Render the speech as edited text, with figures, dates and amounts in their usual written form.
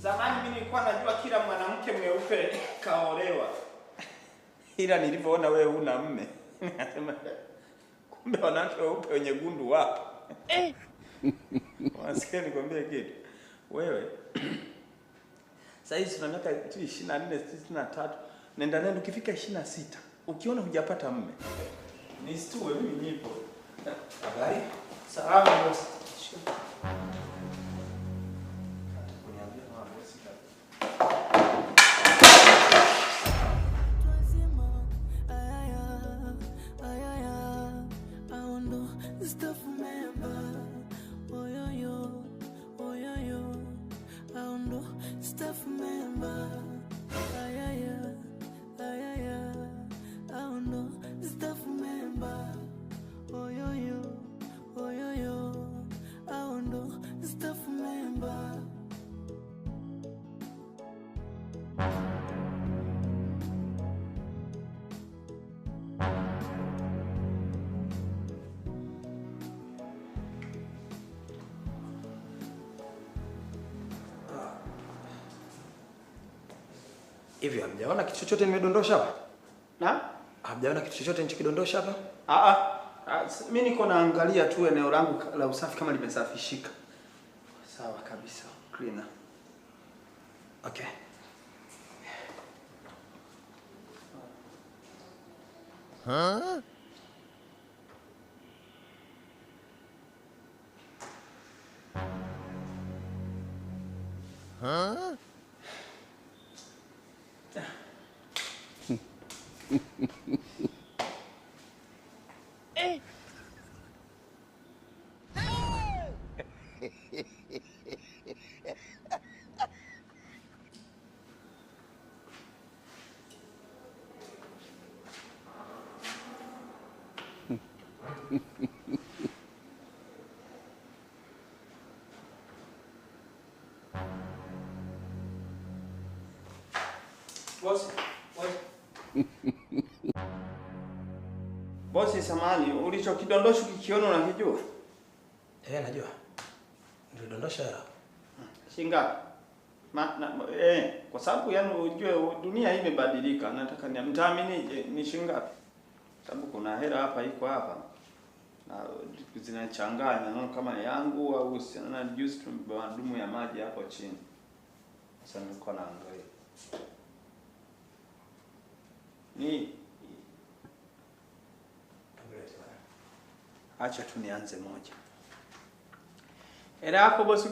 Zamani mimi nilikuwa najua kila mwanamke mweupe kaolewa. Ila nilivyoona wewe huna mme, nikasema kumbe wanawake weupe wenye gundu wapo. Eh. Wasikia nikwambie kitu. Wewe sasa hizi tuna miaka 24, 23, nenda nenda ukifika 26, ukiona hujapata mme, nisitue mimi nipo. Habari? Salama bosi. Hivi hamjaona kitu chochote nimedondosha hapa? Na? Hamjaona kitu chochote nilichokidondosha hapa? Mimi niko naangalia tu eneo langu la usafi kama limesafishika. Sawa kabisa, cleaner. Okay. Huh? Huh? Eh. Bosi, bosi. Bosi, samahani, ulichokidondosha ukikiona unakijua? Eh, najua. Nilidondosha hela. Shingapi? Kwa sababu yani ujue dunia hii imebadilika. Nataka ni mtaaminije ni shingapi? Sababu kuna hela hapa iko hapa. Na zinachanganya, naona kama yangu au na juice madumu ya maji hapo chini. Sasa nilikuwa naangalia. Ni acha tu nianze moja. Hela yako bosi.